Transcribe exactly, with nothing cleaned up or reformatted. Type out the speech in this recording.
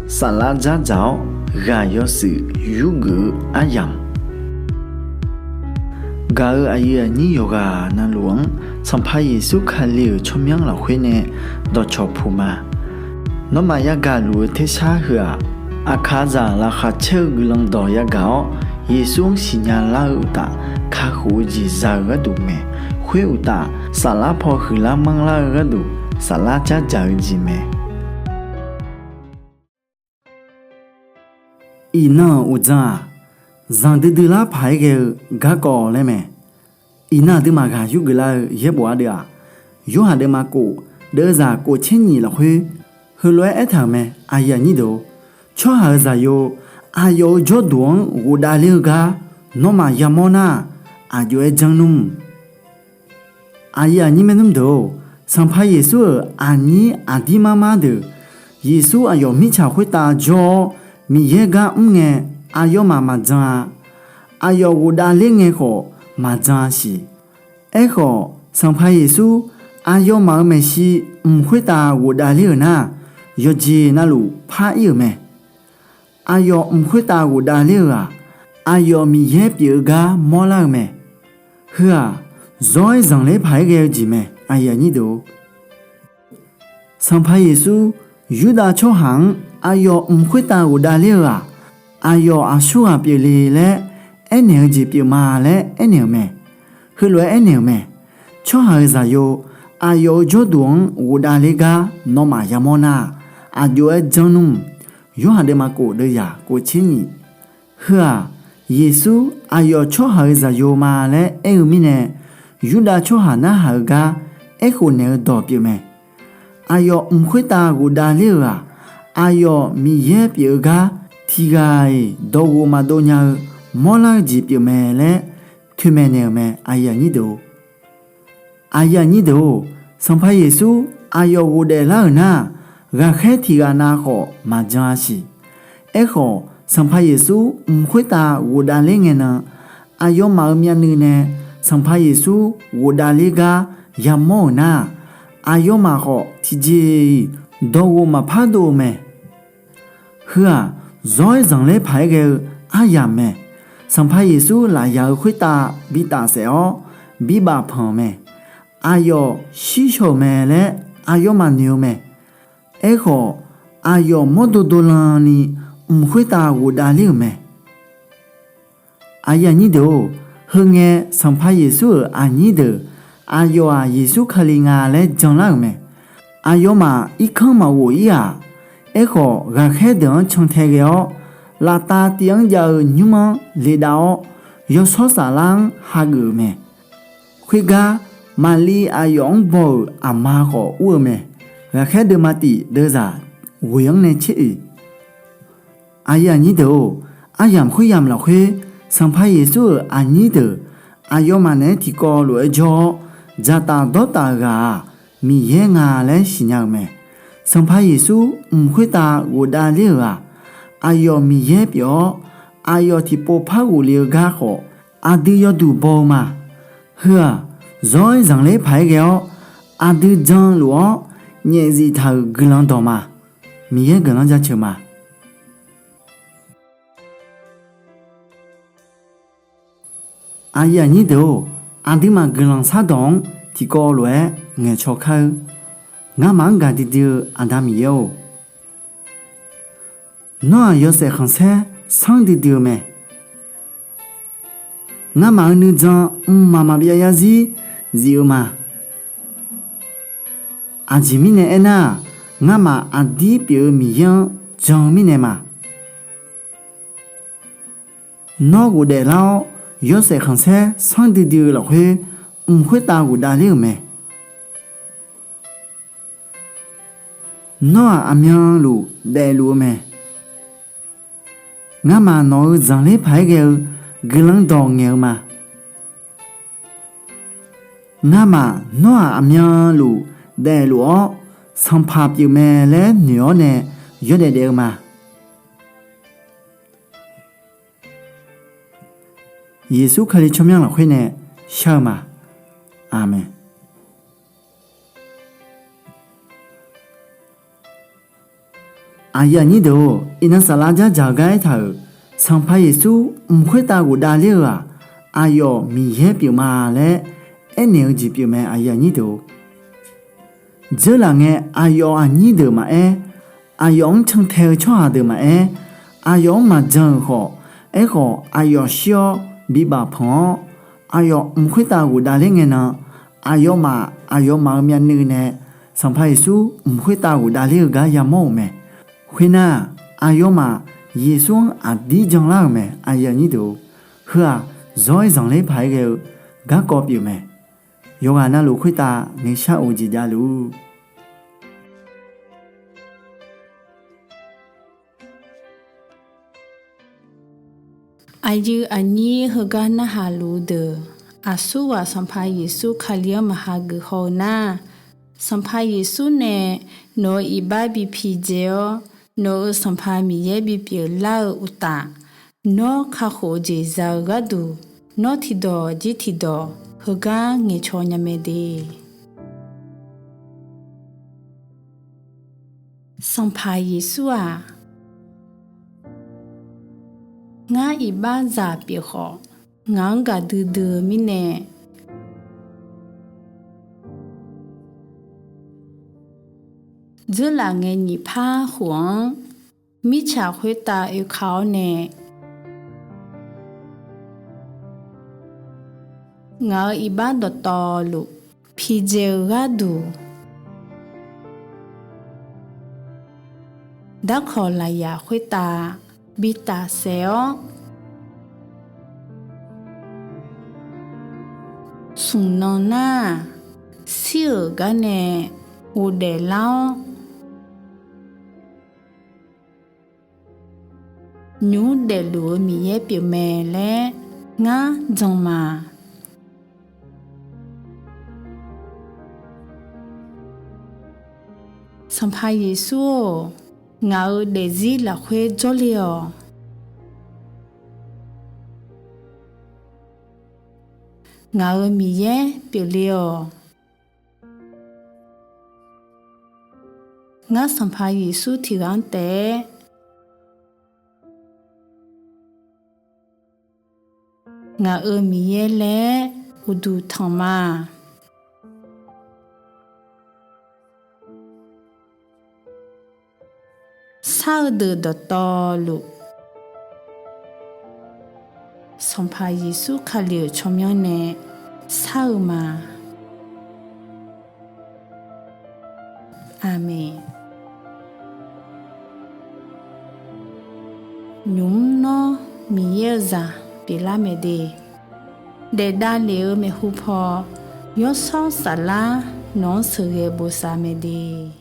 Saflar dzardzaq-awr ghaq yawshuif yurgeuf-eu aryamq, gaq-euq aqyuif aqnyir yawqghaq navluf-anr Sanqpaq Yeqsur Kali-euq tsawrmyanr lafkhoer nae dawqcawq puq ma. Nawmaf yagaq luf-eu tersar heu-aq, aqkaqzaq laqkhaq caer-eu guiqlanq dawq yagaq-awr, Yeqsur-anr siqnya lar-eu uqtaf, kakhof-eu jeq za-eu gharduq mae. Khoer uqtaf, saflar paw huiqlar manrlar-eu gharduq, saflar dzardzaq-eu jeq mae. Iqnan-euq uqdzan-aq, zanqdui dui lar paq-aer ghae-eu garkawv laer mae. Iqnan aqduimaf ghaq yurgeuf lar-eu yaerbof ardeuv-aq, Yorhaq deuvma kof, deuvzaq kof tser nyif lafkhoer heulof-aer aertaq-euq mae. Tsawrhaq-euq Zaqyo, aqyawf-euq jawrduq-anr ghofdav ler-eu gar nawmaf yamawr nar-aq, aqjox-aer janr nmr. Aqyuif aqnyir maernmr deuq-or, Sanqpaq Yeqsur-euq aqnyir aqdir marmar deuq, Yeqsur aqyawf mirtsaq khoertav jawr-awr Miqyaer gar mr ngae, aqyawfmaf maqjan-a. Aqyawf ghofdav ler ngae khawf maqjan-a siq. Aerkhawf, Sanqpaq Yeqsur aqyawfmaf-euq maeqshi mq khoertav ghofdav ler-euq nar-aq, yawqjeq navluf par ir-euq mae. Aqyawf mq khoertav ghofdav ler-eu-aq, aqyawf Miqyaer pyeuf-eu gar mawrlar-eu mae. Heu-aq, zawr-aer zanqler paq-aer ghae-eu jeq mae. Sanqpaq Yeqsur, Yurdav tsawrhaq-anr aqyawf mq khoertav ghofdav ler-eu-aq, aqyawf aqsurghaq pyeufle laer aernaeq-eu jeq pyeuf ma laer aernaeq-euq mae. Heulof-aer aernaeq-euq mae. Tsawrhaq-euq Zaqyo, aqyawf-euq jawrduq-anr ghofdav ler gar nawmaf yamawr nar-aq, aqjox-aer janr nmr. Yorhaq deuvma kof deuvzaq kof tser nyif. Heu-aq, Yeqsur aqyawf tsawrhaq-euq Zaqyo ma laer aer-eu mirnae, Yurdav tsawrhaq narhaq-eu gar aerkhof naeq-eu dawq pyeuf mae. Aqyawf mq khoertav ghofdav ler-euq-aq, aqyawf Miqyaer pyeuf-eu gar tiqghaq-iq dawqghof maqdov nya-eu mawrlar-eu jeq pyeuf mae laer toeqmaeq naeq-euq mae. Aqyuif-or, Sanqpaq Yeqsur aqyawf ghofdaef lar-euq nar-aq, ghaqkhaer tiqghaq nav khawf maqjan-a siq. Aerkhawf, Sanqpaq Yeqsur mq khoertav ghofdav ler ngae nan, aqyawfmaf-euq myavnuiv nae Sanqpaq Yeqsur ghofdav ler gar yamawr-euq nar-aq, aqyawfmaf khawf tiqjeq-iq dawqghof maqpar dov-eu mae. Heu-aq, zawr-aer zanqler paq-aer ghae-eu aryamq mae. Sanqpaq Yeqsur lafyaq-eu khoertav bi tafsaef-awr bi bafpanq-euq mae. Aqyawf shir shaw-euq mae laer aqyawfmaf noeq-eu mae. Aerkhawf, aqyawf mawrdo dovlan ni mq khoertav ghofdav ler-euq mae. Heu ngae, Sanqpaq Yeqsur-euq aqnyir deuq aqyawf-aq Yeqsur Kali nga laer janlar-euq mae. Aqyawfmaf irkanr maqghof ir-aq, aerkhawf ghaqkhaer deuq-anr cantae ghae-awr, laftav tiv-anr jav-eu nymr-anr ledav-awr, Yawshawr Saflar-anr hageuf-euq mae. Khoergar, Maqliv aqyawf-anr baw-euq aqma khawf ur-eu mae. Ghaqkhaer deuvma tif deuvzaq ghoeq-anr nae tser oeq. Aryamq khoeryamq lafkhoer, Sanqpaq Yeqsur-euq aqnyir deuq aqyawfmaf naeq-aer tiqkawv lof-aer jawr-awr, dzaqtaf dawrtaf-euq ghaq-aq, Miqyaer nga laer siqnya-euq mae. Sanqpaq Yeqsur mq khoertav ghofdav ler-euq-aq, aqyawf Miqyaer pyeuf-awr, aqyawf tiqpov par ghofle-eu gar khawf, aqdui yawduq baw-eu ma. Heu-aq, zawr-aer zanqler paq-aer ghae-awr, aqdui janluf-awr nyaefzif taq-euq guiqlanq dawq ma. Miqyaer guiqlanq jaceuq ma. Aqyuif aqnyir deuq-or, aqduimaf guiqlanq shardawq-anr tiqkawv lof-aer ngaeqcaw kar-eur. Ngamaf-anr gaqdui dui-eu Aqda Miqyaer-or, Nawr-aq yawshaef khanqsaer sanrdui dui-eu mae. Ngamaf-euq nuijan mqmaq maqbyav yarzir zif-eu ma. Aqjeq mirnae aernar-aq, ngamaf aqdir pyeuf-eu Miqyaer-anr jan-eu mirnae ma. Nawr ghofdaef lar-awr, yawshaef khanqsaer sanrdui dui-eu lafkhoer, mq khoertav ghofdav ler-euq mae. Nawr-aq aqmyanluf daefluf-eu mae. Ngamaf nawq-euq zanqler paq-aer ghae-eu guiqlanq dawq ngaeq-eu ma. Ngamaf nawr-aq aqmyanluf daefluf-awr, sanqpaq pyeufmae laer noeq-awr nae yawdaef daef-eu ma. Yeqsur Kali tsawrmyanr lafkhoer nae shar-eu ma. Aqmeq. Aqyuif aqnyir deuq-or, iqnan saflar dzardzaq-eu gar aertaq-euq, Sanqpaq Yeqsur mq khoertav ghofdav ler-eu-aq, aqyawf Miqyaer pyeufma laer aernaeq-eu jeq pyeufmae. Aqyuif aqnyir deuq-or, dzeurlaf ngae aqyawf aqnyir deuq maqaer, aqyawf-anr cantae-eu tsawrhaq deuq maqaer, aqyawf-anr maqjan-euq khawf, aerkhawf aqyawf shir-awr bibaf panq-awr, aqyawf mq khoertav ghofdav ler ngae nan, aqyawfmaf aqyawfmaf-euq myavnuiv nae Sanqpaq Yeqsur mq khoertav ghofdav ler-eu gar yamawr-euq mae. Khoernar-aq, aqyawfmaf Yeqsur-anr aqdir janlar-euq mae. Heu-aq, zawr-aer zanqler paq-aer ghae-eu garkawv pyeufmae. Yawqghaq navluf khoertav nuishar of-eu jeq javluf. Aqyuif aqnyir heugar narhaq luf-eu deuq, aqsurghaq Sanqpaq Yeqsur Kali-anr maqha geuf haw-eu nar, Sanqpaq Yeqsur nae nawq-euq iqbax bi piqdzae-awr, nawq-euq Sanqpaq Miqyaer bipyeuf lar-eu uqtaf, nawr kakhof-eu jeq za-eu gharduq, nawr tiqdawq jir tiqdawq heugar ngaeqcaw nya mae de. Sanqpaq Yeqsur-aq, ngar iqbaxzaq pyeuf khawf, ngaq-anr gaqdui dui-eu mirnae, dzeurlaf ngae nyiq par khof-anr mirtsaq khoertav oeka-awr nae, ngaq-euq iqbax dawqtawvluf piqdzae-eu gharduq, darkawq lafyaq khoertav bi tafsaef-awr, smq nan nar-aq, shir-euq gar nae ghofdaef lar-awr, nymq mr daefluf-eu Miqyaer pyeufmae laer ngar jan ma. Sanqpaq Yeqsur-or, ngaq-euq daefzir lafkhoer jawrle-awq. Ngaq-euq Miqyaer pyeufle-awq. Ngar Sanqpaq Yeqsur tiqghaq-anr taef-aer ngaq-euq Miqyaer laer uqduq tanq ma. Shar-eu deuq dawqtawvluf, Sanqpaq Yeqsur Kali-euq tsawrmyanr nae shar-eu ma. Aqmeq. Nymq mr nawr Miqyaer-eu zaq pyeuflar mae de. Daef davlef-eu maeqhu paw, Yawshawr Saflar nawq-anr sheuqghae bosav mae de.